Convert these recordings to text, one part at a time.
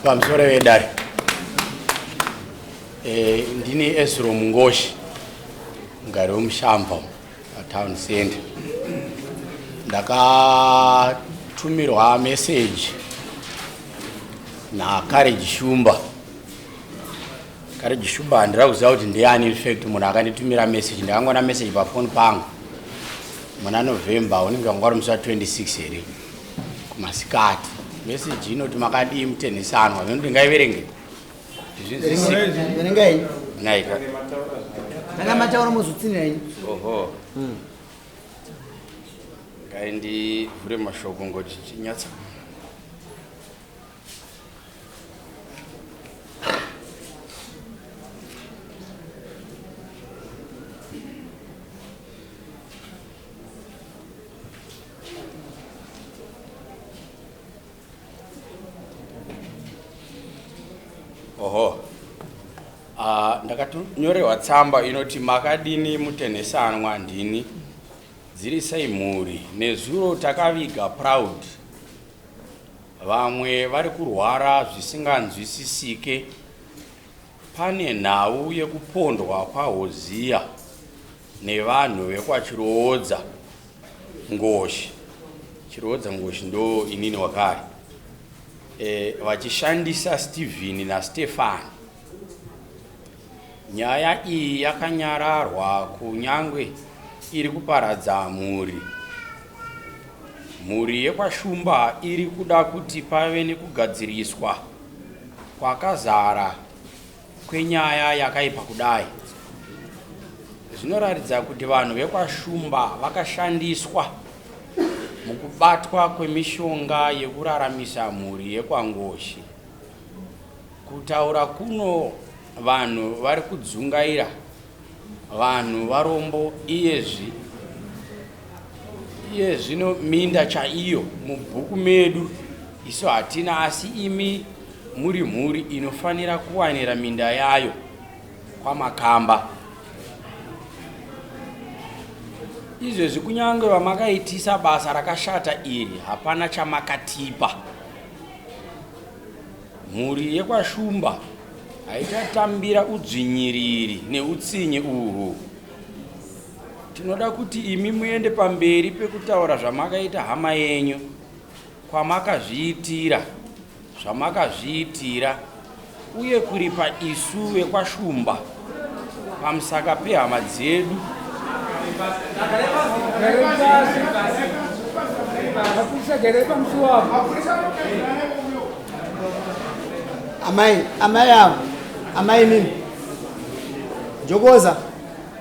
Pamusoro vedare. Eh, ndini Esro Mungoshi mugari wemuShamva patown center. Ndakatumirwa message naCourage Shumba. Courage Shumba handira kuziva kuti ndiani, in fact munhu akanditumira message, ndakangoona message pafoni pangu muna November, unenge wanga uri musi wa 26 here kumasikati. Message inoti makadii mutenhesanwa, vinoti ngaiverenge. Verengai. Naika. Tanga mataura mozotsinira ini. Oho. Ngai ndivhure mashoko ngoti chinyatsa. Oho. Ndakatonyorerwa tsamba inoti makadini mutenhesanwa ndini dziri sei mhuri nezuro takaviga proud vamwe vari kurwara zvisinganzwisisike pane nhau yekupondwa kwaHoziya nevanhu vekwaChiroodza Ngoshi. Chiroodza Ngoshi ndo inini wakare e, vachishandisa Steven naStefani. Nyaya iyi yakanyararwa kunyangwe iri kuparadza mhuri. Mhuri yekwaShumba iri kuda kuti pave nekugadziriswa kwakazara kwenyaya yakaipa kudai. Zvinoratidza kuti vanhu vekwaShumba vakashandiswa mukubatwa kwemishonga yekuraramisa mhuri yekwaNgoshi. Kutaura kuno vanhu vari kudzungaira, vanhu varombo iyezvi iye zvino minda chaiyo mubhuku medu isu hatina, asi imi muri mhuri inofanira kuwanira minda yayo kwaMakamba. Izvezvi kunyange vamakaitisa basa rakashata iri hapana chamakatipa. Mhuri yekwaShumba haichatambira udzvinyiriri neutsinye uhu. Tinoda kuti imi muende pamberi pekutaura zvamakaita hama yenyu, kwamakazviitira, zvamakazviitira uye kuripa isu vekwaShumba pamusaka pehama dzedu. Amai, amai avo, amai imimi. Jokoza,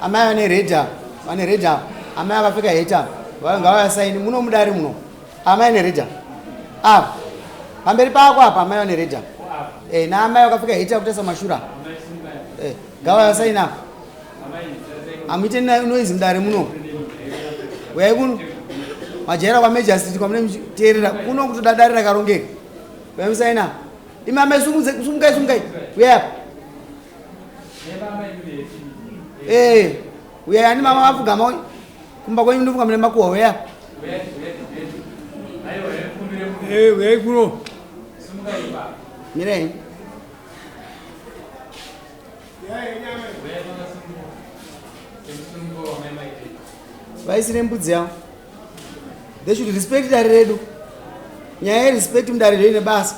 amai vane red avo, vane red avo, amai vakapfeka hat avo, ngavasaini muno mudare muno. Amai ne red avo. Avo. Pamberi pako apa amai vane red avo. Eh, na amai vakapfeka hat akutarisa mashura. Eh, ngavasaini apa. Amuite noise mudare muno. Uyai kuno. Majaira kwa Major Street kwamune muchiteerera kuno kutoda dare rakarongeka. Uyai musaini apa. Imi amai sumukai sumukai. Uyai apa. Eh, uyai ani mama vapfugama kumba kwenyu ndofunga mune makuhwa uyai apa. Eh, uyai kuno. Mirai. Vaisire mbudzi yavo. They should respect dare redu. Nyaya yerespect mudare redu ine basa.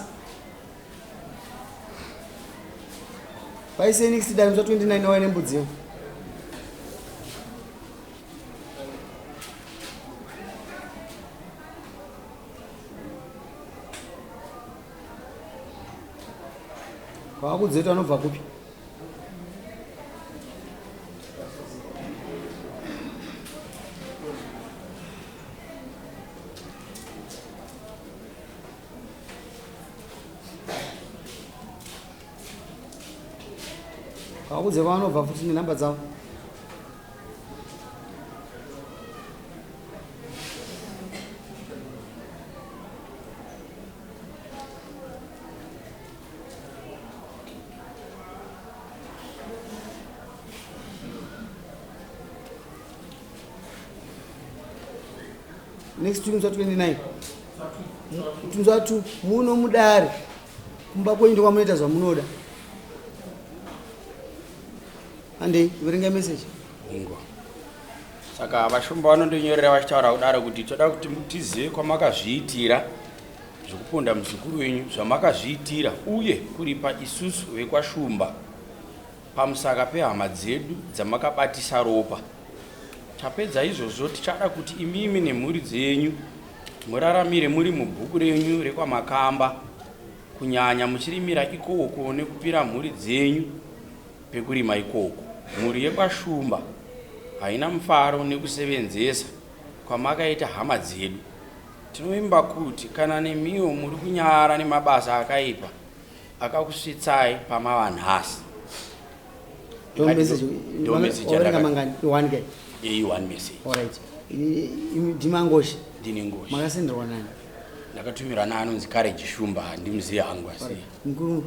Vaisire next dare musi wa 29 wauya nembudzi yavo. Kwakudzetu anobva kupi? Kwakudze kwavanobva futi nenhamba dzavo. Next week musi wa 29 musi wa 2 muno mudare. Kumba kwenyu ndokwamunoita zvamunoda. Handei, verenga message. Ingo. Saka vashumba vanondinyorera vachitaura kudaro kuti toda kuti tizive kwamakazviitira zvekuponda muzukuru wenyu zvamakazviitira uye kuripa isusu vekwashumba pamusaka pehama dzedu dzamakabatisa ropa. Tapedza izvozvo tichada kuti imimi nemhuri dzenyu muraramire muri mubhuku renyu rekwaMakamba kunyanya muchirimira ikoko nekupira mhuri dzenyu pekurima ikoko. Mhuri yekwaShumba haina mufaro nekusevenzesa kwamakaita hama dzedu. Tinovimba kuti kana nemiwo muri kunyara nemabasa akaipa akakusvitsai pamava nhasi. Ndimangoshi ndine ngoshi makasenderwa nani? Ndakatumirwa naanonzi Courage Shumba, handimuzivi hangu asi. Mukuru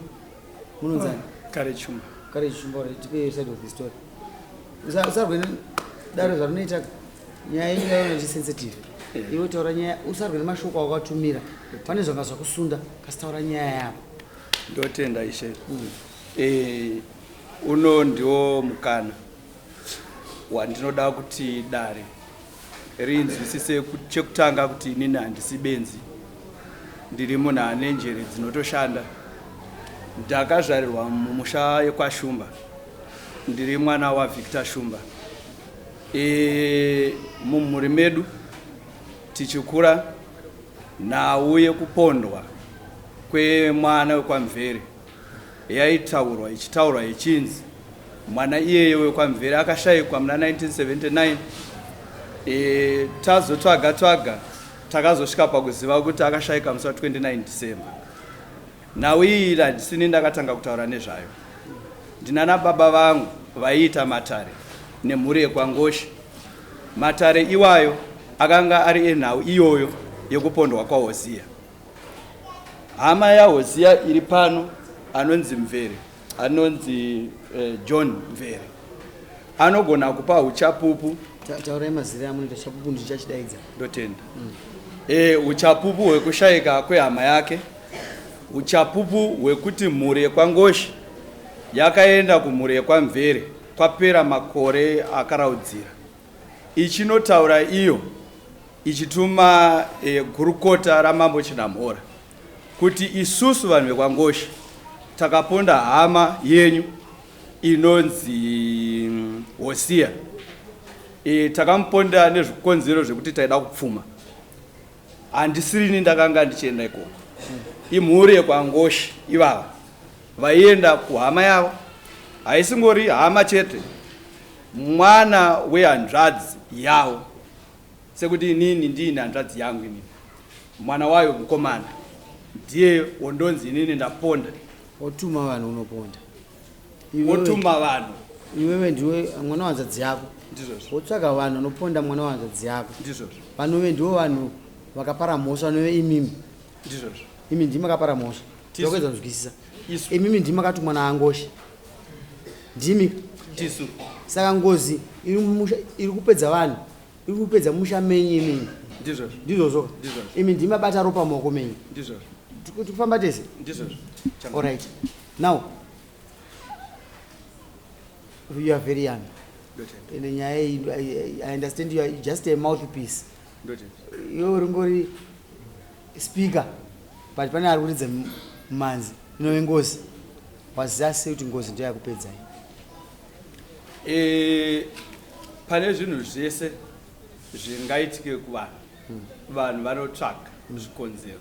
munonzani? Courage Shumba. Courage Shumba, tipe side of the story. Usarwe dare zvarinoita nyaya yenyu yaona sensitive. Iwe taura nyaya, usarwe nemashoko awakatumira. Pane zvanga zvakusunda, kasi taura nyaya yako. Ndotenda ishe. Uno ndiwo mukana wandinoda kuti dare rinzwisise chekutanga kuti inini handisi benzi, ndiri munhu ane njere dzinotoshanda. Ndakazvarirwa mumusha yekwaShumba, ndiri mwana waVictor Shumba. Mumhuri medu tichikura, nhau yekupondwa kwemwana wekwaMvere yaitaurwa ichitaurwa ichinzi mwana iyeye wekwaMvere akashayikwa muna 1979. Tazotsvaga tsvaga takazosvika pakuziva kuti akashayika musi wa29 December. Nhau iyi handisini ndakatanga kutaura nezvayo, ndinana baba vangu vaiita matare nemhuri yekwaNgoshi. Matare iwayo akanga ari enhau iyoyo yekupondwa kwaHosiya. Hama yaHosiya iri pano anonzi Mvere, anonzi John Mvere, anogona kupa uchapupu. Taurai mazita amunoita, chapupu ndichachidaidza. Ndotenda. Uchapupu hwekushayika kwehama yake, uchapupu hwekuti mhuri yekwaNgoshi yakaenda kumhuri yekwaMvere kwapera makore akaraudzira ichinotaura iyo ichituma gurukota ramambo Chinamhora kuti isusu vanhu vekwaNgoshi takaponda hama yenyu inonzi Hosiya. Takamuponda nezvikonzero zvekuti taida kupfuma. Handisirini ndakanga ndichienda ikoko, imhuri yekwaNgoshi ivava vaienda kuhama yavo. Haisingori hama chete, mwana wehanzvadzi yavo, sekuti inini ndiine hanzvadzi yangu, inini mwana wayo mukomana ndiye wondonzi inini ndaponda. Wotuma vanhu unoponda. Wotuma vanhu. Iwewe ndiwe mwana wahanzvadzi yako. Ndizvozvo. Wotsvaga vanhu vanoponda mwana wahanzvadzi yako. Ndizvozvo. Vanove ndivo vanhu vakapara mhosva, vanove imimi. Ndizvozvo. Imi ndimi makapara mhosva. Ndokuedza kunzwisisa. Imimi ndimi makatumwa naangoshi, ndimi. Tisu. Saka ngozi iri mumusha iri kupedza vanhu, iri kupedza musha menyu imimi. Ndizvozvo. Ndizvozvo. Ndizvozvo. Imi ndimi mabata ropa mumaoko menyu. Ndizvozvo. Tikufamba tese. Ndizvozvo. Alright, now you are very young. Ende nyaya iyi, I understand you are just a mouthpiece. Iwe uri ngori speaker, but pane ari kuridza manzi inove ngozi. Waziva sei kuti ngozi ndo yakupedzai? Pane zvinhu zvese zvingaitike kuvanhu, vanhu vanotsvaga zvikonzero,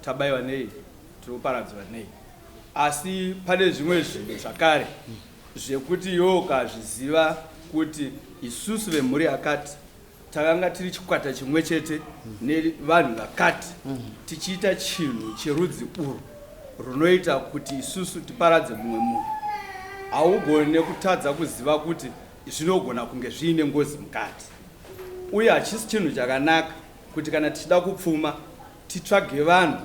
tabayiwa nei, tiri kuparadzwa nei. Asi pane zvimwe zvinhu zvakare zvekuti iwe ukazviziva kuti isusu vemhuri yakati takanga tiri chikwata chimwe chete nevanhu vakati tichiita chinhu cherudzi urwu runoita kuti isusu tiparadze mumwe munhu, haugone kutadza kuziva kuti zvinogona kunge zviine ngozi mukati. Uye hachisi chinhu chakanaka kuti kana tichida kupfuma titsvage vanhu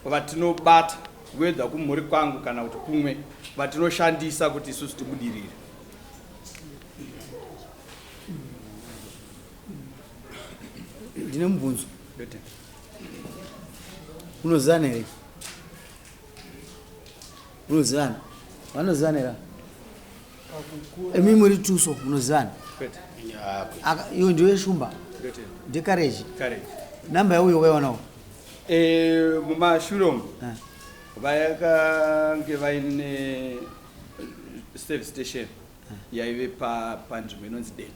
vatinobata whether kumhuri kwangu kana kuti kumwe vatinoshandisa kuti isusu tibudirire. Ndine mubvunzo. Unozana here? Munozivana? Vanozivana here? Imi muri tuso munozivana? Iyo ndiyo yeshumba. Ndekareji. Namba yauyo waiwanawo? Eh, mumashure umu eh. vakange vaine service station eh. yaive panzvimbo inonzi denda.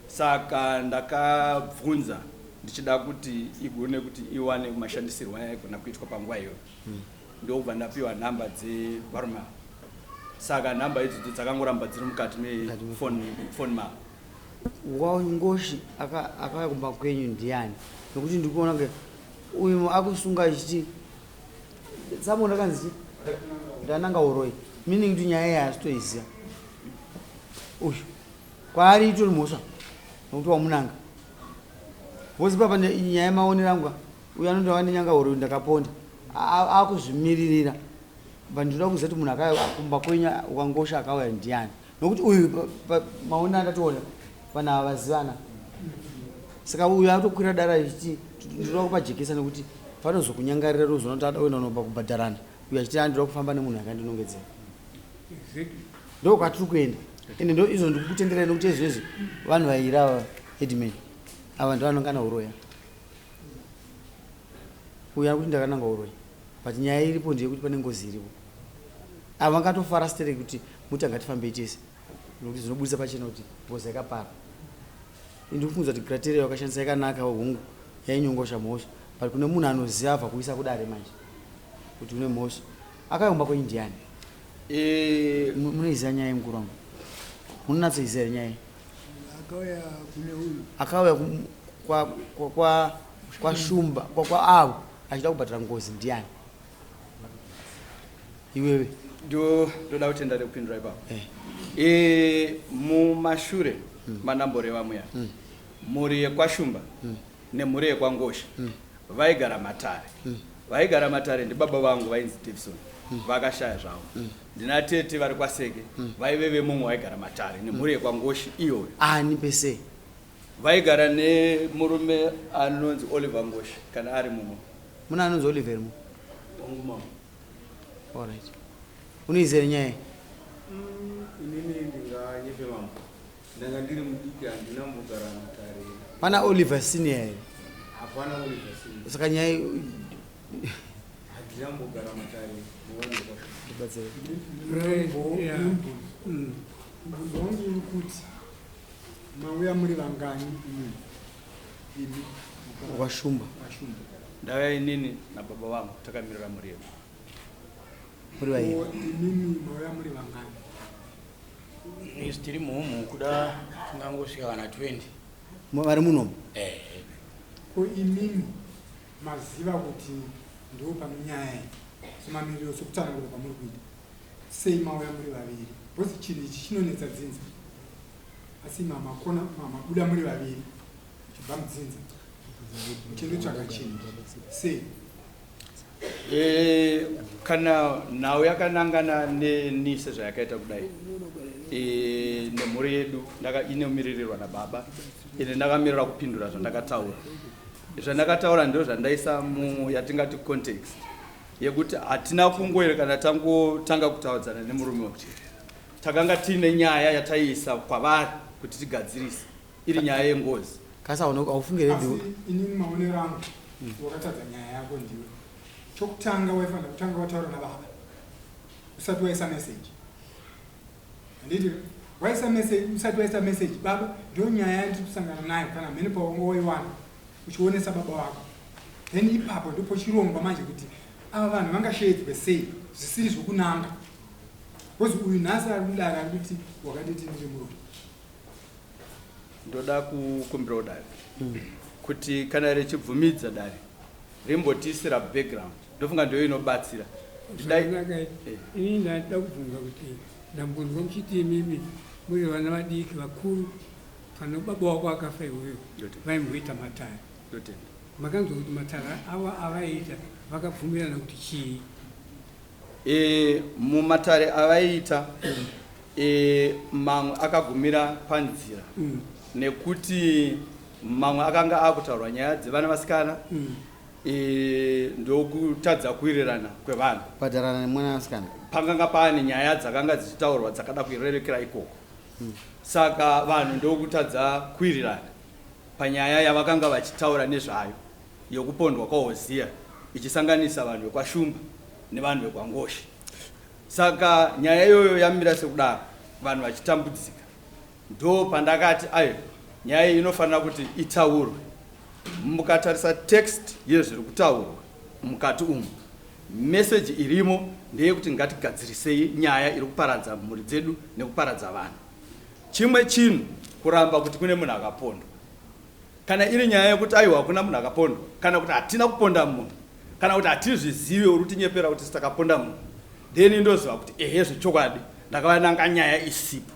Saka ndakabvunza ndichida kuti igone kuti iwane mashandisirwo ayaigona kuitwa panguva iyoyo. Ndokubva ndapiwa nhamba dzevarume ava. Saka nhamba idzodzo dzakangoramba dziri mukati mefoni mavo. Ngoshi akauya kumba kwenyu ndiani? Nokuti ndikuona kunge uyu akusunga achiti tsamo ndakanzi ndananga uroyi, meaning kuti nyaya iyi haasitoiziva uyu. Kwaari itori mhosva nokuti wamunanga. Vose papa nyaya yemaonero angu uyu anoti ava nenyanga uroyi ndakaponda, akuzvimiririra. But ndinoda kuziva kuti munhu akauya kumba kwenyu ukangosha akauya ndiani, nokuti uyu maonero andatoona vanhu ava vazivana. Saka uyu atokwira dara achiti ndinoda kupajekesa nekuti panozokunyangarira rozoona kuti ada kuenda unopa kubhadharana, uyu achiti andinoda kufamba nemunhu akandinongedzera. Ndo kwatiri kuenda ende ndo izvo ndikukutenderai nekuti izvezvi vanhu vaira ava headman ava ndo vanongana uroya. Uyu ari kuti ndakananga uroyi, but nyaya iripo ndeyekuti pane ngozi iripo. Ava vangatofara stereki kuti muti angatifambei tese nokuti zvinobudisa pachena kuti ngozi yakapara. Ndikufunza kuti criteria yakashandisa yakanaka, hungu yainyongosha mhosva, but kune munhu anoziva abva kuisa kudare manje kuti une mhosva akayomba kwenyu ndiani? Eh, Munoiziva nyaya yemukuru wangu? Munonatsoiziva here nyaya? Akauya kune uyu. Akauya kwa kwashumba kwa avo achida kubhadhara ngozi ndiani? Iwewe. Ndoda kutenda nekupindura ipapo. Eh. Mumashure mandamboreva muya, mhuri yekwashumba nemhuri yekwangosha vaigara matare. Vaigara matare ndibaba vangu vainzi Davison, vakashaya zvavo. Ndina tete vari kwaseke, vaive vemumwe vaigara matare nemhuri yekwangoshi iyoyo. Ani pese? Vaigara nemurume anonzi Oliver Ngoshi, kana ari mumwe. Muna anonzi Oliver mu? Wangu mama. Alright, unoiziva here nyaya? Inini ndinganyepe mambo, ndanga ndiri mudiki, handina mbogara matare. Pana Oliver senior here? Hapana Oliver senior. Saka nyaya Handina mbogara matare nevanhu vekwashupa. Ndibatsire. Mubvunzo wangu uri kuti mauya muri vangani imi? Washumba. Washumba. Ndauya inini nababa vangu takamirira mhuri yedu. Muri vairi. Ko imimi mauya muri vangani? Isu tiri muhumu kuda tingangosvika kana 20. Vari munomu? Eh. Ko imimi maziva kuti ndo pane nyaya iyi, semamiriro sekutsanangura kwamuri kuita, sei mauya muri vaviri? Because chinhu ichi chinonetsa dzinza, asi mamakona mabuda muri vaviri muchibva mudzinza muchindotsvaga chinhu sei? Eh, kana nhau yakanangana neni sezvayakaita kudai, nemhuri yedu inomiririrwa nababa, ine ndakamirira kupindura zvandakataura. Zvandakataura ndo zvandaisa mu yatingati context yekuti hatina kungoere kana tangotanga kutaudzana nemurume wekuti takanga tiine nyaya yataiisa kwavari kuti tigadzirise, iri nyaya yengozi. Kasi haufungi here? Asi inini maonero angu, wakatadza nyaya yako ndiwe. Chokutanga waifanira kutanga wataura nababa usati waisa message, handiti? Waisa message, usati waisa message, baba ndo nyaya yandiri kusangana nayo, kana mhene pawanga waiwana uchionesa baba wako, then ipapo ndipo chirongwa manje kuti ava vanhu vangashedzwe sei zvisiri zvokunanga, because uyu nhasi ari kudara ari kuti wakanditi ndiri muroyi. Ndoda kukumbirawo dare kuti kana richibvumidza dare rimbotiisira background, ndofunga ndiyo inobatsira. Zvakanaka. Ini ndada kubvunza kuti ndambonzwa muchiti imimi muri vana vadiki, vakuru kana baba wako akafa iweyo vaimboita matare. Ndotenda. Makanzwa kuti matare ava avaiita vakabvumirana kuti chii? Mumatare avaiita, mamwe akagumira panzira nekuti mamwe akanga akutaurwa nyaya dzevana vasikana. E, ndokutadza kuwirirana kwevanhu. Kubhadharana nemwanasikana. Pakanga paane nyaya dzakanga dzichitaurwa dzakada kurerekera ikoko. Saka vanhu ndokutadza kuwirirana panyaya yavakanga vachitaura nezvayo yokupondwa kwaHoziya ichisanganisa vanhu vekwaShumba nevanhu vekwaNgoshi. Saka nyaya iyoyo yamira sekudaro vanhu vachitambudzika. Ndopandakati ayo nyaya iyi inofanira kuti itaurwe. Mukatarisa text yezviri kutaurwa mukati umu, message irimo ndeyekuti ngatigadzirisei nyaya iri kuparadza mhuri dzedu nekuparadza vanhu. Chimwe chinhu kuramba kuti kune munhu akapondwa. Kana iri nyaya yekuti aiwa hakuna munhu akapondwa kana kuti hatina kuponda munhu kana kuti hatizvizive uri kutinyepera kuti takaponda munhu then ndoziva kuti ehe zvechokwadi ndakavananga nyaya isipo.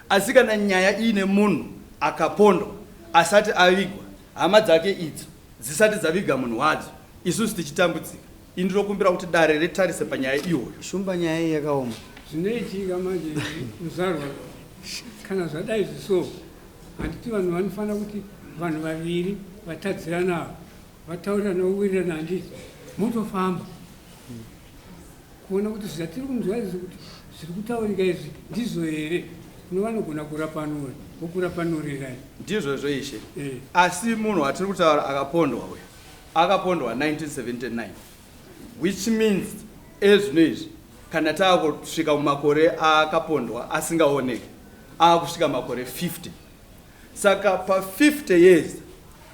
Asi kana nyaya iine munhu akapondwa asati avigwa hama dzake idzo dzisati dzaviga munhu wadzo isusu tichitambudzika ini ndinokumbira kuti dare ritarise panyaya iyoyo. Shumba nyaya iyi yakaoma. Zvinoitika manje muzvarwa kana zvadai zviso handiti vanhu vanofanira kuti vanhu vaviri vatadzirana ava vataurirana vowirirana handiti motofamba kuona kuti zvatiri kunzwa izvi kuti zviri kutaurika izvi ndizvo here kuno vanogona kurapanura vokurapanurirai. Ndizvozvo ishe. Asi munhu watiri kutaura akapondwa uyu akapondwa 1979 which means ezvino izvi kana taakusvika mumakore aakapondwa asingaoneki aakusvika makore 50. Saka pa 50 years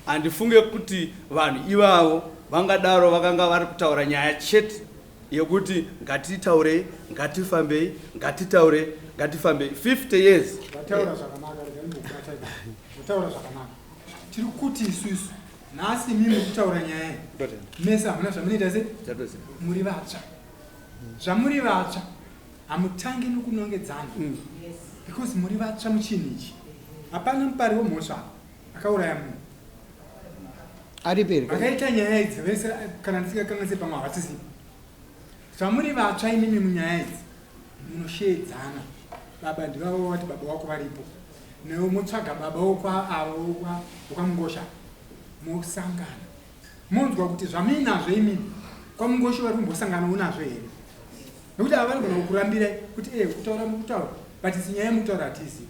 handifunge kuti vanhu ivavo vangadaro vakanga vari kutaura nyaya chete yekuti ngatitaurei, ngatifambei, ngatitaurei, ngatifambei. 50 years. Vataura zvakanaka, regai ndimbokubata ipapo. Vataura zvakanaka. Tiri kuti isusu nhasi imimi muri kutaura nyaya iyi mese hamuna zvamunoita se muri vatsva. Zvamuri vatsva hamutangi nokunongedzana because muri vatsva muchinhu ichi. Hapana mupari wemhosva akauraya munhu. Aripo here? Vakaita nyaya idzi vese kana ndisingakanganise pamwe havasisi. Zvamuri vatsva imimi munyaya idzi munosheedzana. Baba ndivavo vati baba wako varipo. Newe motsvaga baba wokwa avo wokwa wokwaMungosha mosangana. Monzwa kuti zvamuinazvo imimi kwaMungosha vari kumbosanganawo nazvo here? Nekuti ava vanogona kukurambirai kuti eh kutaura mukutaura but isu nyaya yemukutaura hatiizivi.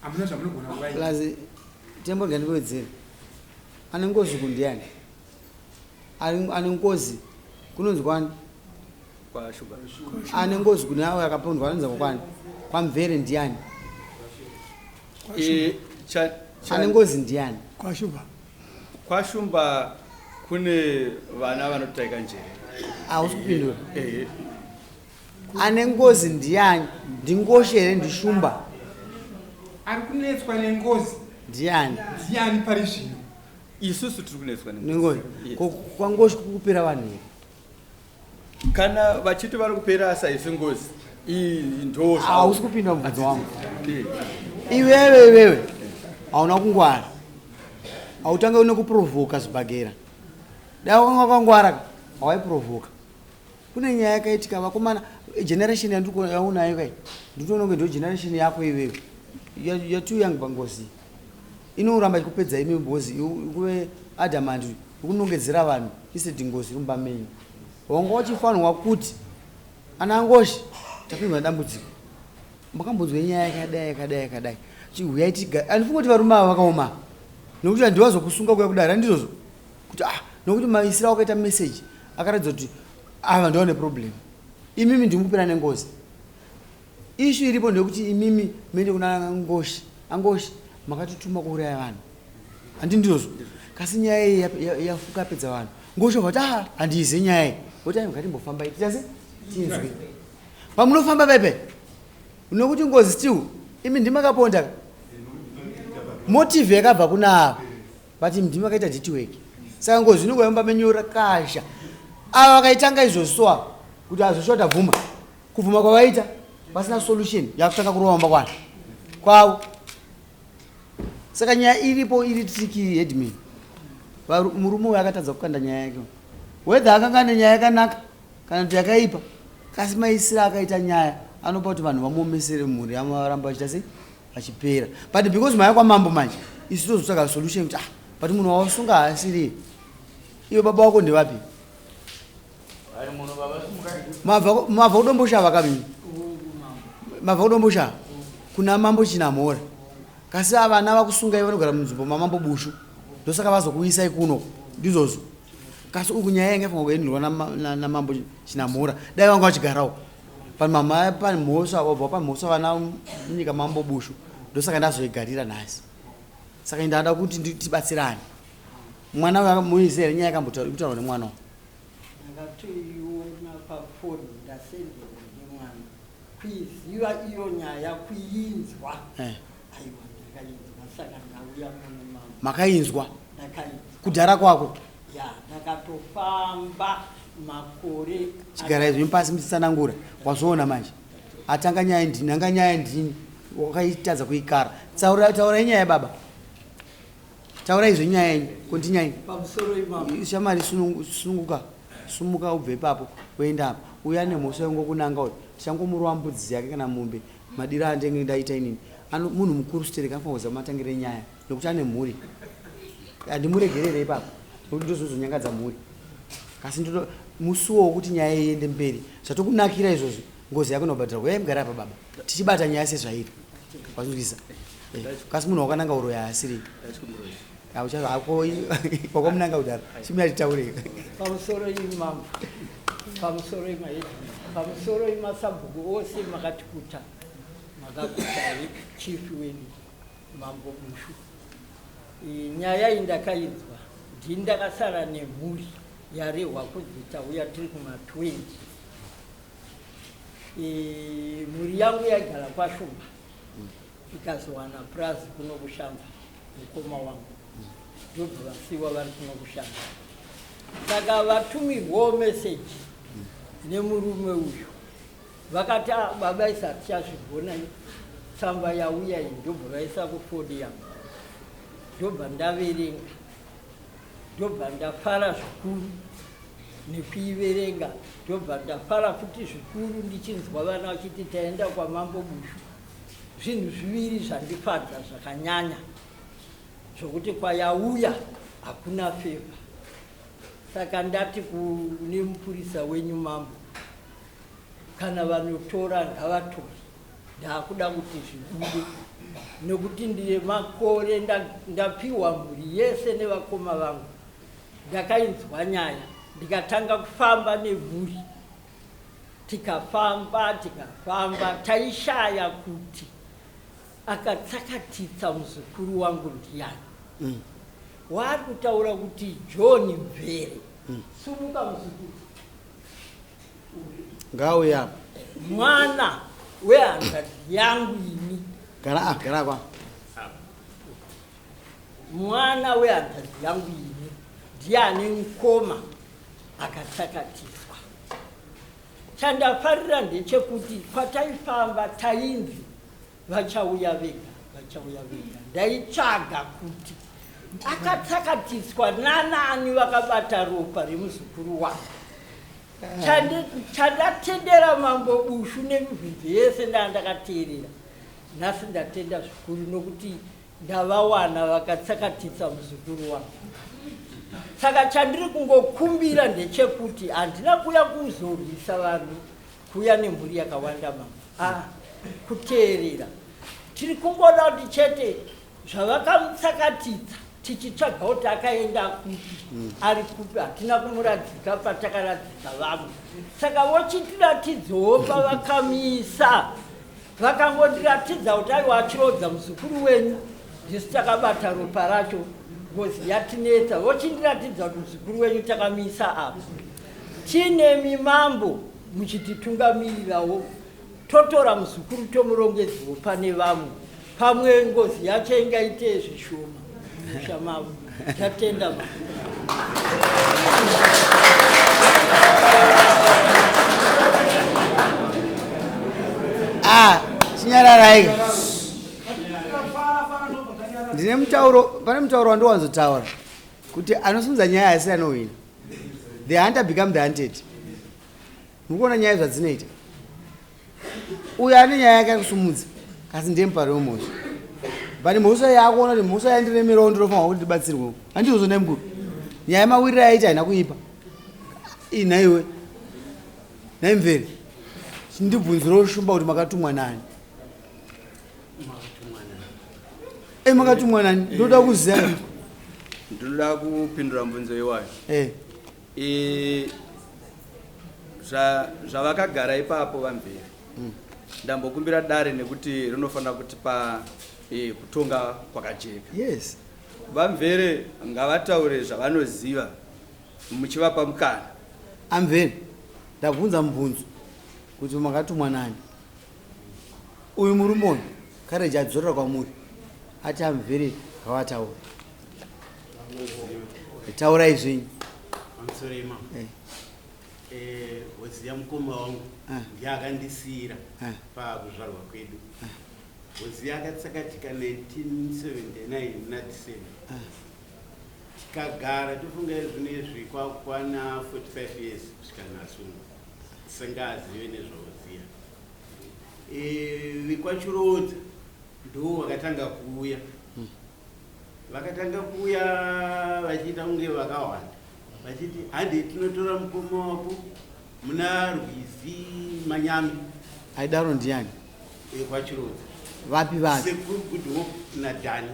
Hamuna zvamunogona kuvaita. Plus Tembo rega ndikuwedzere. Ane ngozi uku ndiani? Ane ngozi kunonzi kwani? Kwashuga. Ane ngozi kune avo akapondwa anonzi kwani? KwaMvere ndiani? E, cha, cha, Ane ngozi ndiani? Kwashumba. Kwashumba kune vana vanotaika njere. Hausi kupindura. Ehe. Ane ngozi ndiani? Ndingoshe here ndishumba? Ari kunetswa nengozi ndiani? Ndiani pari zvino? Isusu tiri kunetswa nengozi. Yes. Ko kwangoshe kukupera vanhu here? Kana vachiti vari kupera saisi ngozi iyi ndo Hausi kupinda mubvunzo wangu. Iwewe iwewe hauna kungwara. Hautange nekuprovoka zvibhagera. Dai wakanga wakangwara ka hawaiprovoka. Kune nyaya yakaitika vakomana generation yandiri yaunayo kai ndinoona kunge ndo generation yako iwewe. You are too young pangozi. Inoramba ichikupedza imi because kuve adamant ukunongedzera vanhu instead ngozi iri mumba menyu. Wanga uchifanirwa kuti ana Ngoshi tapindwa nedambudziko. Makambonzwa nyaya yakadai yakadai yakadai. Chihuyai tiga andifunga kuti varume ava vakaoma. Nokuti handiwazokusunga kuya kudare handizvozvo. Kuti ah nokuti maisira wakaita message akaratidza kuti ava ndiwo neproblem. Imimi ndimi kupera nengozi. Issue iripo ndeyekuti imimi muende kuna Ngoshi. Angoshi makatituma kuuraya vanhu. Handi ndizvozvo. Kasi nyaya iyi yafuka yapedza vanhu. Ngoshi vati ah handiize nyaya iyi. Voti ayi ngatimbofamba tichase tinzwe. Pamunofamba pepe nokuti ngozi still imi ndimi makaponda ka. Motive yakabva kuna ava. But ndimi makaita dirty work. Saka ngozi inongouya mumba menyu rakasha. Ava vakaitanga izvozvo so ava kuti hazvishuwa tabvuma. Kubvuma kwavaita pasina solution yakutanga kurova mumba kwani kwavo. Saka nyaya iripo iri tricky headman. Murume uyu akatadza kukanda nyaya yake. Whether akanga ane nyaya yakanaka kana kuti yakaipa, kasi maisiro akaita nyaya anopa kuti vanhu vamuomesere mhuri yamaramba vachiita sei vachipera. But because maya kwamambo manje isu tozotsvaga solution kuti ah. But munhu wawasunga haasiri iwe. Baba wako ndevapi? Mabva kuDomboshava kamini, mabva kuDomboshava kuna Mambo Chinamhora. Kasi vana vakusungai vanogara munzvimbo maMambo Bushu, ndosaka vazokuisai kuno, ndizvozvo. Kasi uku nyaya yanga ifanira kuendwa naMambo Chinamhora, dai vanga vachigarawo pamama pane mhosva, wabva pamhosva vana munyika Mambo Bushu, ndosaka ndazoigarira nhasi. Saka ndada kuti tibatsirane. Mwana uyu muiziva here nyaya yakambotaurwa nemwana uyu? Ndakatoiona pafoni, ndasenderwa nemwana. Kuiziva iyo nyaya, kuinzwa, aiwa, ndakainzwa, saka ndauya muno, mama. Makainzwa? Ndakainzwa. Kudhara kwako? Ya, ndakatofamba makore. Chigara izvi pasi muchitsanangura. Wazviona manje, atanga nyaya ndini, anga nyaya ndini, wakaitadza kuikara. Taura, taurai nyaya baba, taurai zvenyaya yenyu, kontinyai. Pamusoro imamo. Shamari, sununguka, sumuka ubve ipapo uenda apa. Uyo ane mhosva yongokunanga uyu, tichangomurova mbudzi yake kana mombe, madiro andenge ndaita inini. Munhu mukuru stereka anofanira kuziva matangiro enyaya nekuti ane mhuri. Handimuregerere ipapo nekuti ndozvozonyangadza mhuri. Kasi ndoto musuwo wokuti nyaya iende mberi, zvatokunakira izvozvo, ngozi yako inobhadhara. Uyai mugare apa baba, tichibata nyaya sezvairi. Wazvinzwisa? Kasi munhu wakananga uroya haasiri wakamunanga kudaro, chimira titaure. Pamusoro imambo, pamusoro imaheadman, pamusoro imasabhuku ose, makatikuta, makakuta chief wedu Mambo Bushu. Nyaya iyi ndakainzwa, ndini ndakasara nemhuri yarehwa kunzi tauya tiri kuma20. Mhuri yangu yaigara kwaShumba, ikazowana purazi kuno kuShamva. Mukoma wangu ndobva vasiwa vari kuno kuShamva, saka vatumirwawo meseji nemurume uyu, vakati, "Ah, baba, isa tichazvigona, tsamba yauya iyi." Ndobva vaisa kufoni yangu, ndobva ndaverenga, ndobva ndafara zvikuru nekuiverenga, ndobva ndafara futi zvikuru ndichinzwa vana vachiti taenda kwaMambo Bushu. Zvinhu zviviri zvandifadza zvakanyanya, zvokuti kwayauya hakuna favour. Saka ndati kune mupurisa wenyu mambo, kana vanotora ngavatore, ndaakuda kuti zvibude, nekuti ndine makore ndapiwa mhuri yese nevakoma vangu. Ndakainzwa nyaya, ndikatanga kufamba nemhuri, tikafamba, tikafamba, taishaya kuti akatsakatitsa muzukuru wangu ndiani. Waari kutaura kuti John Mvere. Sumuka muzukuru. Ngauya apa. Mwana wehanzvadzi yangu ini. Gara, ah, gara kwa. Mwana wehanzvadzi yangu ini ndiye ane mukoma akatsakatiswa. Chandafarira ndechekuti kwataifamba tainzi vachauya vega, vachauya vega. Ndaitsvaga kuti akatsakatiswa nanani vakabata ropa remuzukuru wangu. Chandatendera Mambo Bushu nemibvunzo yese ndaa ndakateerera nhasi, ndatenda zvikuru nokuti ndavawana vakatsakatisa muzukuru wangu. Saka chandiri kungokumbira ndechekuti handina kuya kuzorwisa vanhu, kuya nemhuri yakawanda mama, ah, kuteerera. Tiri kungoda kuti chete zvavakamutsakatidza, tichitsvaga kuti akaenda kupi, ari kupi. Hatina kumuradzika patakaradzika vamwe, saka vochitiratidzawo pavakamisa. Vakangondiratidza kuti aiwa, achirodza muzukuru wenyu, ndisu takabata ropa racho, ngozi yatinetsa. Vochindiratidza kuti muzukuru wenyu takamisa apa. Tiine mimambo muchititungamirirawo, totora muzukuru tomurongedzawo pane vamwe, pamwe ngozi yacho ingaite zvishoma musha mavo. Tatenda ma Ah, chinyararai. Ndine mutauro, pane mutauro wandowanzotaura kuti anosunza nyaya asi anowina. The hunter become the hunted. Mukuona nyaya zvadzinoita, uyo ane nyaya yake akusumudza kasi ndiye mupari wemhosva. But mhosva yakuona kuti mhosva yandiremerawo ndinofanirwa kuti ndibatsirwewo. Handizvo nhai mukuru. Nyaya yemawiriro yaita haina kuipa. Ii nhaiwe. Nhai mvere. Chindibvunzirawo shumba kuti makatumwa nani. Eh makatumwa nani? Ndoda kuziva. Ndinoda kupindura mubvunzo iwayo. Eh. E, zvavakagara ipapo vamvere. Ndambokumbira dare nekuti rinofanira kutipa e, kutonga kwakajeka. Yes. Vamvere ngavataure zvavanoziva muchivapa mukana. Amvere, ndabvunza mubvunzo kuti makatumwa nani. Uyu murume uyu Courage adzorera kwamuri ati amvere ngavataure. Taurai zvenyu. Pamusoro imam. Eh. Eh, Hosiya mukoma wangu Eh. ndiye akandisiira Eh. pakuzvarwa kwedu. Hosiya akatsakatika 1979 muna December. Tikagara tofunga zvino izvi kwakwana 45 years kusvika nhasi uno tisingazive nezvaHosiya. Eh, vekwaChirodza ndo vakatanga kuuya. Vakatanga kuuya vachiita kunge vakawanda vachiti hande tinotora mukoma wako muna rwizi Manyame. Aidaro ndiani? KwaChirodza. Vapi vapi? Sekuru Good Hope naDhani.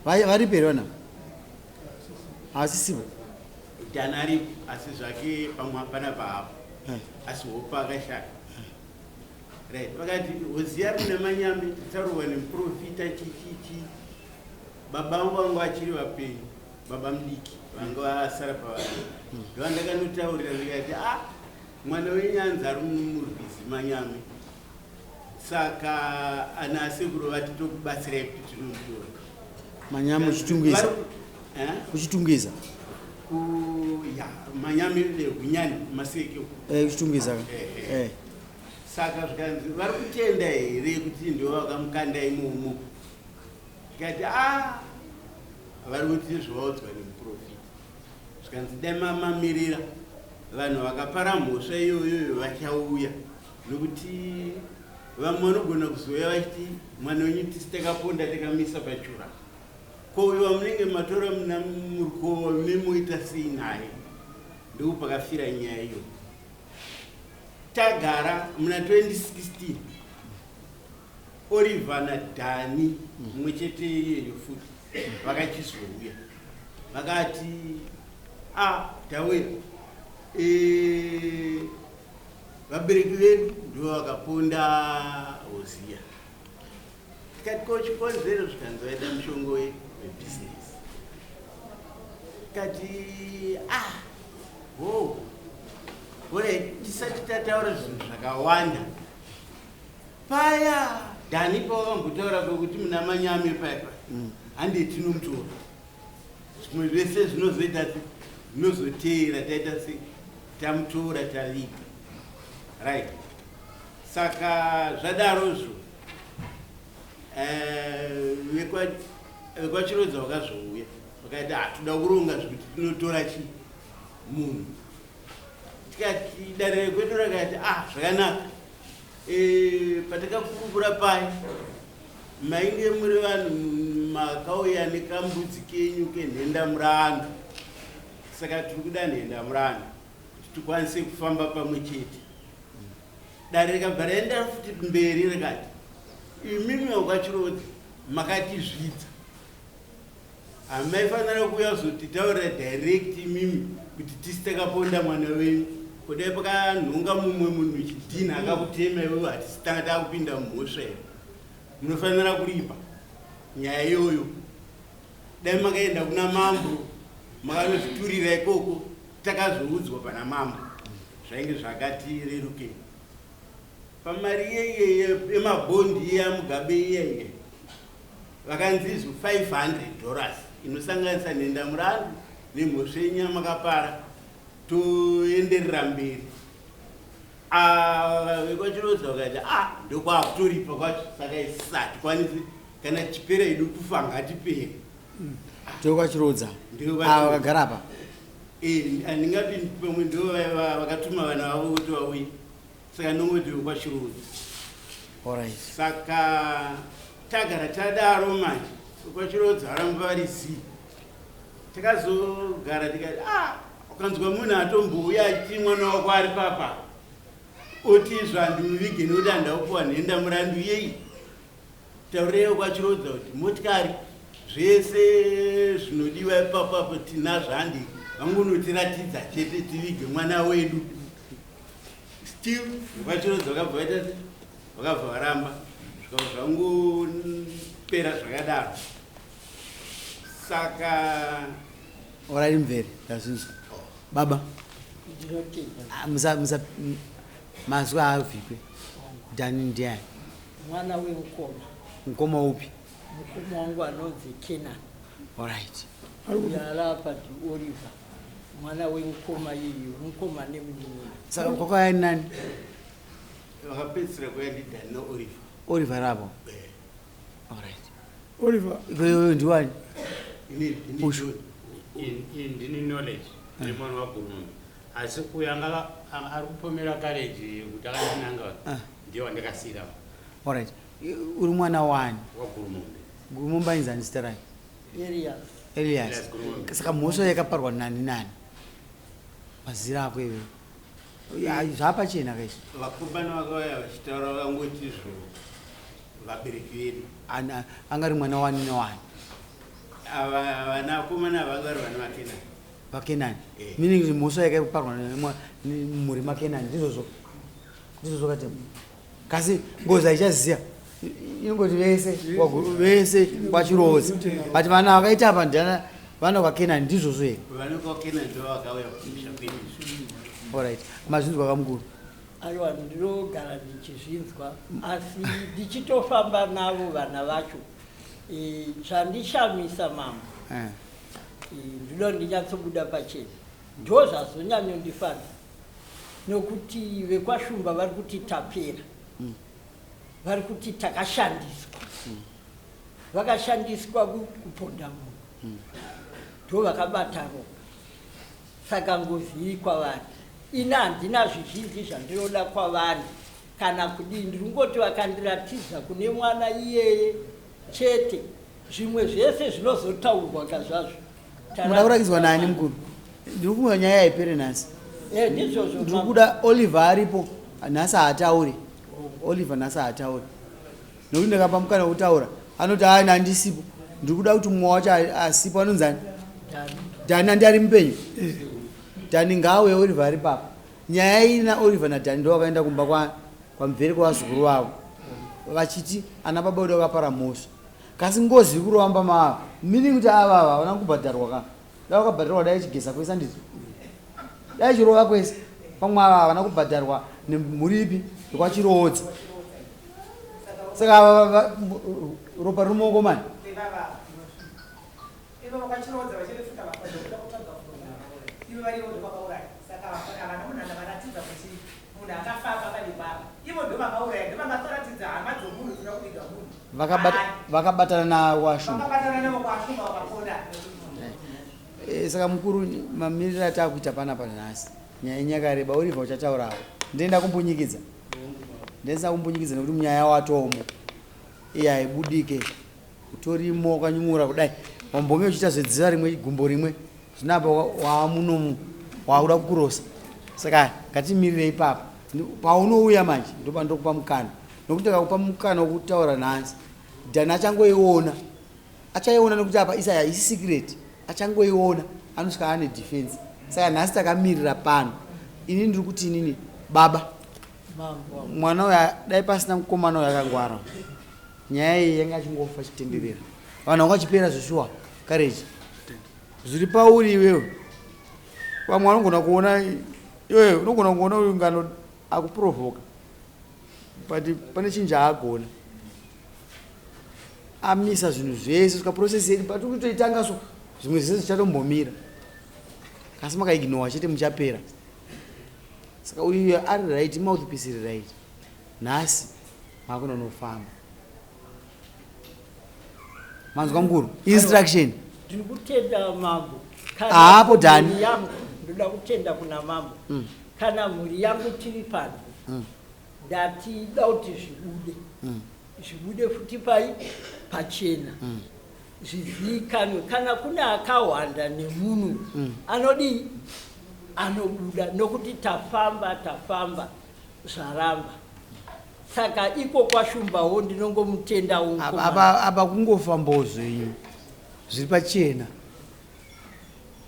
Varipi here vana? Havasisipo. Dhani aripo asi zvake pamwe hapana paapo. Asi Hope akashaya. Right, vakati Hosiya ari muna Manyame tataurwa nemuprofita chichichi. Baba vangu vanga vachiri vapenyu, baba mudiki vanga vasara pavari. Ndovandakanotaurira ndikati ah mwana wenyanza ari murwizi Manyame. Saka ana asekuru vati tokubatsirai kuti tinomutora. Manyame kuchitungwiza. Eh? Kuchitungwiza. Ku ya Manyame Hunyani Maseke. Eh kuchitungwiza ka. Eh, eh. Eh. Saka zvikanzi vari kutenda here kuti ndivo vakamukanda imomo? Tikati a vari kuti zvavaudzwa nemuprofita. Zvikanzi dai mamamirira vanhu vakapara mhosva iyoyoyo vachauya nokuti vamwe vanogona kuzouya vachiti mwana wenyu tisi takaponda takamisa pachura. Ko uyo wamunenge matora muna murukova memoita sei naye? Ndopakafira nyaya iyoyo. Tagara muna 2016 Oliver naDhani mumwe chete iyeyo futi vakachizouya vakati a tauya e, vabereki vedu ndivo vakaponda Hosiya. Tikati ko chikonzero? Zvikanzi vaida mushongo webhizinesi. Tikati ah ho ore tisati tataura zvinhu zvakawanda paya Dhani pawakambotaura kwekuti muna Manyame paya paya hande tinomutora zvimwe zvese zvinozoita se zvinozoteera taita se tamutora taviga. Right, saka zvadarozvo eh, vekwaChirodza vakazouya vakati hatoda kuronga zvekuti tinotora chi munhu. Tikati dare kwedu rakati ah zvakanaka. E, patakakurukura paya mainge muri vanhu makauya nekambudzi kenyu kenhenda murandu, saka tiri kuda nhenda murandu kuti tikwanise kufamba pamwe chete. Dare rikabva raenda futi mberi rikati imimi vekwaChirodza makatizvidza, hamaifanira kuuya kuzotitaurira direct imimi kuti tisi takaponda mwana wenyu. Kudai pakanhonga mumwe munhu chidhina akakutema iwewe, hatisi tanga takupinda mumhosva here? Munofanira kuripa nyaya iyoyo. Dai makaenda kuna mambo makanozviturira ikoko, takazoudzwa pana mambo zvainge zvakati rerukei. Pamari iyeye yemabhondi iye aMugabe iyeye vakanzi izvo $500 inosanganisa nhendamurandu nemhosva yenyama makapara, toenderera mberi. VekwaChirodza vakati a ndokwakutoripa kwacho, saka isi hatikwanisi kana tichipera idu kufa ngatipere. NdekwaChirodza. Ava vakagara apa. Handingati pamwe ndo vakatuma vana vavo kuti vauye, saka ndongoti vekwaChirodza. Alright. Saka Tagara tadaro manje kwaChirodza varamba vari zii. Takazogara tikati ah, ukanzwa munhu atombouya achiti mwana wako ari papa oti izvo handimuvige nekuti handaupuwa nhenda murandu yei. Taurirewo kwaChirodza kuti motikari zvese zvinodiwa ipapo apo tinazvo handi vangonotiratidza chete tivige mwana wedu. Still vekwaChirodza vakabva vaita vakabva varamba zvikabva zvangopera zvakadaro. Saka Orai mvere ndazvinzwa baba. Ndinotenda. Ah, musa musa mazwi haavhikwe. Dani ndiani? Mwana wemukoma. Mukoma upi? Mukoma wangu anonzi Kenan. Alright. Yarapa ndi Oliver. Mwana wemukoma iyu, mukoma nemunin'ina. Saka kwakauya nani? Vakapedzisira kuuya ndiDani naOliver. Oliver rapo. Eh. Alright. Oliver. Iwewe ndiwani? Ini ndini Ushu. John. Ndini Knowledge, ndiri mwana waGurumombe. Asi uyo anga ari kupomera kareji kuti akandinanga ndiye wandakasiira. Alright. Uri mwana wani? WaGurumombe. Gurumombe ainzi ani zita rake? Elias. Elias. Elias Gurumombe. Saka mhosva yakaparwa nani nani? Mazira ako iwewe. Ya, zvapachena kaizvi. Vakomana vakauya vachitaura vakangoti izvo vabereki vedu. Angari mwana wani newani? Ava vana vakomana vanga vari vana vaKenani. VaKenani. Eh. Meaning kuti mhosva yakaparwa mumhuri maKenani ndizvozvo. Ndizvozvo kati. Kasi ngozi haichaziya. Inongoti vese vese kwaChiroodza. But vana vakaita apa ndiana vana kwaKenani ndizvozvo here? Vana kwaKenani ndo vakauya kumusha kwedu. Alright. Mazvinzwa kamukuru. Aiwa ndinogara ndichizvinzwa asi ndichitofamba navo vana vacho. Chandishamisa mambo. Ndinoda ndinyatsobuda pachena. Ndo zvazonyanyondifadza. Nokuti vekwaShumba vari kuti tapera. Vari kuti takashandiswa. Vakashandiswa kuponda munhu. Ndo vakabata ropa. Saka ngozi iri kwavari. Ini handina zvizhinji zvandinoda kwavari kana kudii. Ndiri kungoti vakandiratidza kune mwana iyeye chete. Zvimwe zvese zvinozotaurwa kazvazvo. Munoda kurakidzwa nani mukuru? Ndiri kufunga nyaya haipere nhasi. Ndizvozvo. Ndiri kuda Oliver aripo nhasi haatauri. Oliver nhasi haatauri. Nokuti ndakapa mukana wekutaura anoti hayi handisipo. Ndiri kuda kuti mumwe wacho asipo anonzi ani? Dani andi ari mupenyu. Dani ngaauye Oliver ari papa. Nyaya iyi naOliver naDani ndo vakaenda kumba kwaMvere kwavazukuru vavo. Vachiti ana baba vedu vakapara mhosva. Kasi ngozi iri kurova mava. Meaning kuti ava ava havana kubhadharwa ka. Dai vakabhadharwa dai chigeza kwese handiti. Dai chirova kwese. Pamwe ava havana kubhadharwa nemhuri ipi yekwaChiroodza. Saka ava ropa riri mumaoko mani. Ivo vakwaChiroodza vachirefika vakuda kutsvaga ivo varivo ndovakauraya. Saka havana munhu anavaratidza kuti munhu akafamba pavigwa apa. Ivo ndovakauraya, ndovangatoratidza hama dzomunhu dzinoda kuviga munhu. Vakabatana naWashumba. Vakabatana navo kwaShumba vakaponda. Saka mukuru mamiriro atakuita panapa nhasi. Nyaya yenyu yakareba Oliver uchataurawo. Ndenda kumbunyikidza. Ndenda kumbunyikidza nekuti munyaya watomo. Iye haibudike. Utorimo wakanyumura kudai. Wambonge uchiita zvedziva rimwe gumbo rimwe. Zvino apa waamunomu waakuda kukurosa. Saka ngatimirire ipapo. Paunouya manje ndopandokupa mukana. Nokuti ndakakupa mukana wekutaura nhasi. Dani achangoiona. Achaiona nekuti apa isa haisi secret. Achangoiona anosvika ane defense. Saka nhasi takamirira pano. Ini ndiri kuti inini baba. Mwana uyu dai pasina mukomana uyu akangwara. Nyaya iyi yanga achingofa chitenderera. Vanhu vanga vachipera zveshuwa courage. Zviri pauri iwewe. Vamwe vanogona kuona iwewe unogona kuona uyu ngano akuprovoka. But pane chinhu chaagona. Amisa zvinhu zvese svika process yedu but kutoitanga so zvimwe zvese zvichatombomira. Kasi makaignore chete muchapera. Saka uyu ari right, mouthpiece iri right. Nhasi makunonofamba. Manzwa mukuru? Instruction. Ndiri kutenda mambo. Haapo Dani. Yangu ndoda kutenda kuna mambo. Kana mhuri yangu tiri pano. Ndati da kuti zvibude. zvibude futi pai pachena mm. zvizivikanwe kana kune akahwanda nemunhu mm. anodii anobuda nokuti tafamba tafamba zvaramba saka iko kwashumbawo ndinongomutendawo apa kungofambawo zvenyu zviri pachena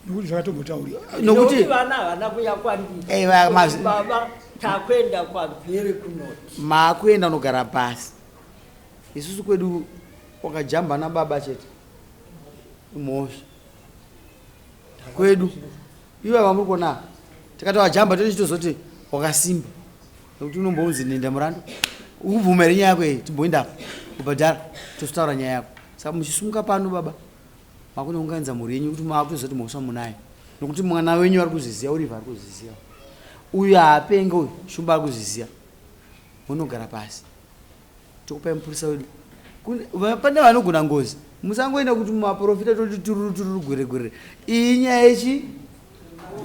nokuti zvakatombotaurika nokuti vana havana kuya kwandiri baba takuenda kwabvere kunoti maakuenda unogara pasi isusu kwedu wakajamba nababa chete imhosva kwedu ivo vamuri kuona tikati wajamba tochitozoti wakasimba nekuti unombounzi nenda murando ukubvuma here nyaya yako iyi timboenda kubhadhara tozotaura nyaya yako saka muchisumuka pano baba makunounganidza mhuri yenyu kuti makutoziva kuti mhosva munayo nokuti mwana wenyu ari kuzviziva uriva ari kuzviziva uyu haapenge uyu shumba ari kuzviziva munogara pasi tokupai mupurisa wedu pane vanogona ngozi musangoenda kuti maprofita toti tururu tururu gwere gwere iyi nyaya yechi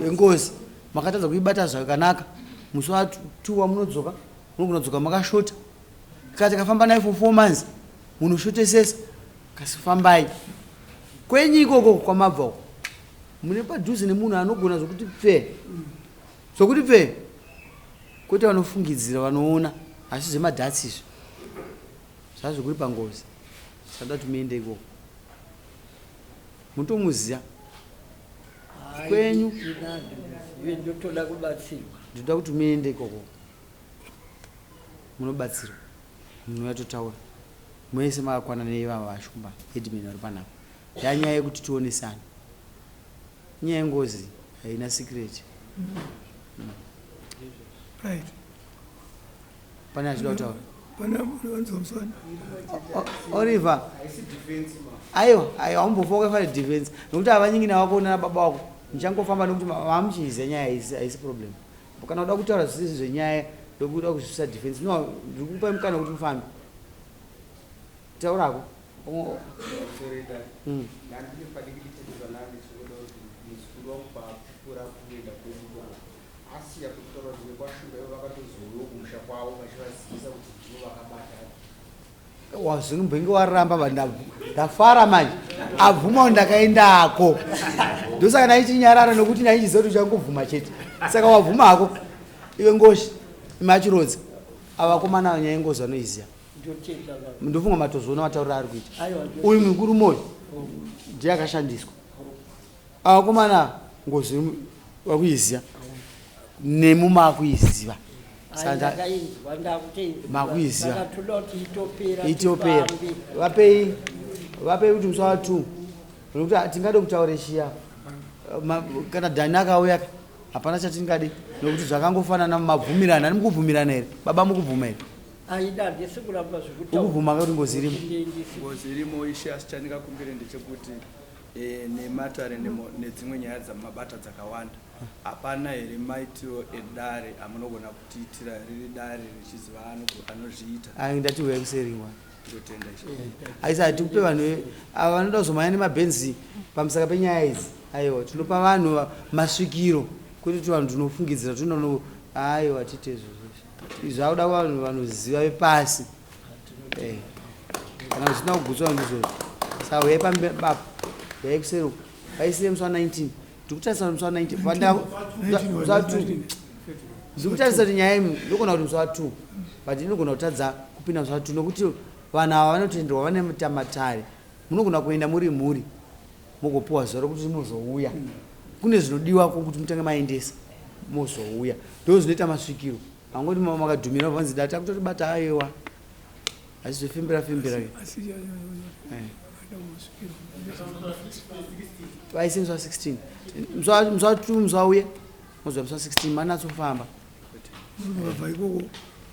yengozi makatadza kuibata zvakanaka musi watuwa munodzoka munogona dzoka makashota kana tikafamba naye for four months munoshotesesa kasi fambai kwenyu ikoko kwamabva uko mune padhuze nemunhu anogona zvokuti pfee zvokuti pfee kwete vanofungidzira vanoona asi zvemadhatsi izvi zvazvekuri pangozi sada kuti muende ikoko mutomuziva kwenyu ndotoda kubatsirwa ndinoda kuti muende ikoko munobatsirwa munouya totaura mese makakwana neivava vashumba headman vari panapa yanyaya yekuti tionesane Nyaya yengozi haina secret. Mm. Right. Pane achida kutaura. Pane vanzwa musana. Oliver. Aiwa, aiwa haumbofa wakafanira defense. Nokuti havanyingi wako nana baba wako. Muchangofamba nokuti vamuchiziva nyaya haisi haisi problem. Kana uda kutaura zvisizvo zvenyaya ndokuda kuzvisa defense. No, ndiri kukupa mukana kuti mufambe. Taurako. Mm. Wazvimbenge waramba ndafara manje abvuma kuti ndakaendako ndosaka ndaichinyarara nokuti ndaichiziva kuti uchangobvuma chete saka wabvuma hako iwe ngoshi imachirodza avakomana nyaya yengozi vanoiziva ndofunga matozoona matauriro aari kuita uyu mukuru moyo ndiye akashandiswa avakomana ngozi vakuiziva nemu makuiziva makuiziva itopera vapei vapei kuti musi wa two nokuti tingade kutaura chiya kana dhani akauya hapana chatingade nokuti zvakangofanana mabvumirana ani mukubvumirana here baba mukubvuma here Aida handisi kuramba zvekutaura. Ukubvuma kuti ngozi irimo? Ngozi irimo ishe asi chandingakumbire ndechekuti eh, nematare nedzimwe nyaya dzamabata dzakawanda hapana here maitiro edare amunogona kutiitira riri dare richiziva anozviita. Ai ndati huyai kuseri ngwa. Ndotenda ishe. Aisa hatikupe vanhu ava vanoda kuzomhanya nemabhenzi pamusaka penyaya idzi. Aiwa tinopa vanhu masvikiro kwete kuti vanhu tinofungidzira tinono aiwa tiite izvozvo. Zvakuda vanhu vanoziva vepasi eh, kana zvisina kugutswa ndizvozvo saka uyai pambapa uyai kuseri uko vaisire musi wa 19 ndiri kutarisa musi wa 19 musi wa 2 ndiri kutarisa kuti nyaya imi ndogona kuti musi wa 2 but inogona kutadza kupinda musi wa 2 nokuti vanhu ava vanotenderwa vane mutamatare munogona kuenda muri mhuri mogopiwa zuva rokuti mozouya kune zvinodiwa kuti mutange maendesa mozouya ndo zvinoita masvikiro angoti makadhumira vanzi data kutotibata aiwa asi zvefembera fembera eh. vaise musi wa 16 musi wa 2 musi wauya moziva musi wa 16 manatsofamba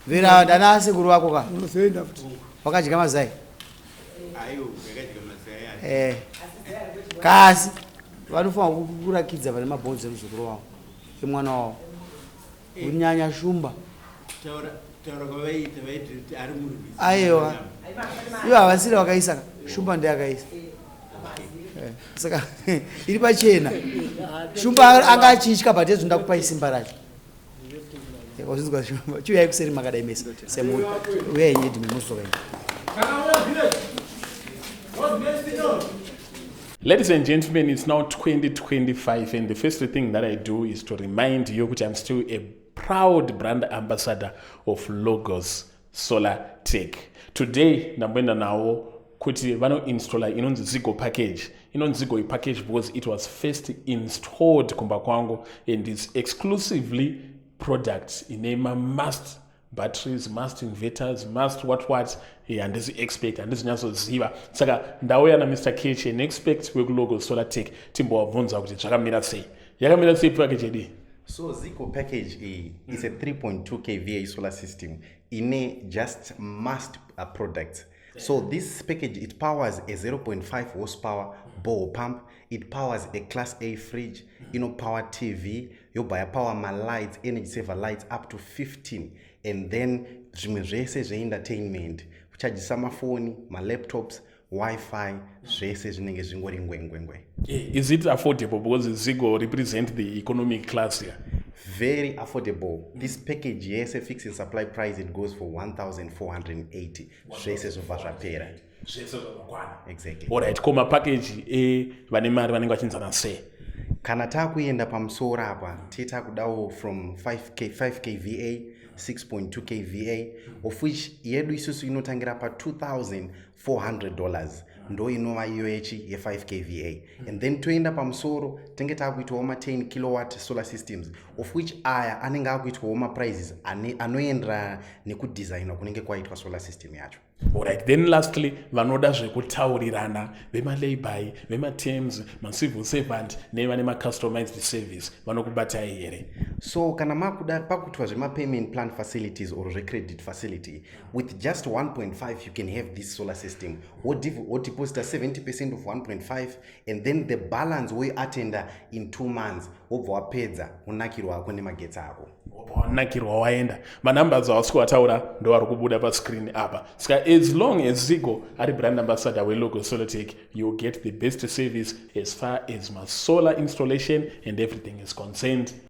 vera ndana sekuru vako ka wakadya mazai eh. kasi vanofanira kurakidza pane mabhonzo emuzukuru wavo emwana wavo kunyanya shumba aiwa ivo havasiri vakaisa ka shumba ndiye akaisa eh, saka iri pachena shumba anga achitya but ezvo ndakupai simba racho Wazvinzwa shumba. Chiuyai kuseri makadai mese. Semuri. Uyai nyedi muzoka. Ladies and gentlemen, it's now 2025, and the first thing that I do is to remind you that I'm still a proud brand ambassador of Logos Solar Tech. Today, ndamboenda nawo kuti vanoinstalla inonzi Zigo package. Inonzi Zigo package because it was first installed kumba kwangu and it's exclusively product ine mamust batteries, must inverters, must what what. Handisi expert, handisi nyatsoziva. Saka ndauya naMr Kech, an expert wekuLogo Solar Tech, timbovabvunza kuti zvakamira sei, yakamira sei package yedu. So Zico package iyi is a 3.2 kVA solar system ine just must products. So this package, it powers a 0.5 horsepower borehole pump, it powers a class A fridge, inopower TV, yobva yapower malights, energy saver lights up to 15, and then zvimwe zvese zveentertainment, kuchajisa mafoni, malaptops, Wi-Fi, zvese zvinenge zvingori ngwengwengwe. Is it affordable? Because Zigo represent the economic class here. Very affordable. This package yese, fixing supply price, it goes for 1480, zvese zvobva zvapera. Zvese zvakakwana. Exactly. Alright, ko mapackage evane mari vanenge vachinzana sei? Kana taakuenda pamusoro apa, tetakudawo from 5K, 5 kVA, 6.2 kVA, of which yedu isusu inotangira pa$2400, ndo inova iyo yechi ye5 kVA, and then toenda pamusoro tenge taakuitawo ma10 kilowatt solar systems, of which aya anenge akuitwawo maprices anoenderana nekudesignwa kunenge kwaitwa solar system yacho. Alright, then lastly, vanoda zvekutaurirana, vemalayby, vematerms, macivil servant nevane macustomized service, vanokubatai here? So kana makuda pakuitwa zvemapayment plan facilities or zvecredit facility, with just 1.5 you can have this solar system. Wodeposita 70% of 1.5 and then the balance woiatenda in 2 months, wobva wapedza, unakirwa ako nemagetsi ako. Wanakirwa waenda. Manumbers awasi kuataura ndo ari kubuda pascreen apa. Saka as long as Zigo ari brand ambassador weLogo Solartech, you get the best service as far as masolar installation and everything is concerned.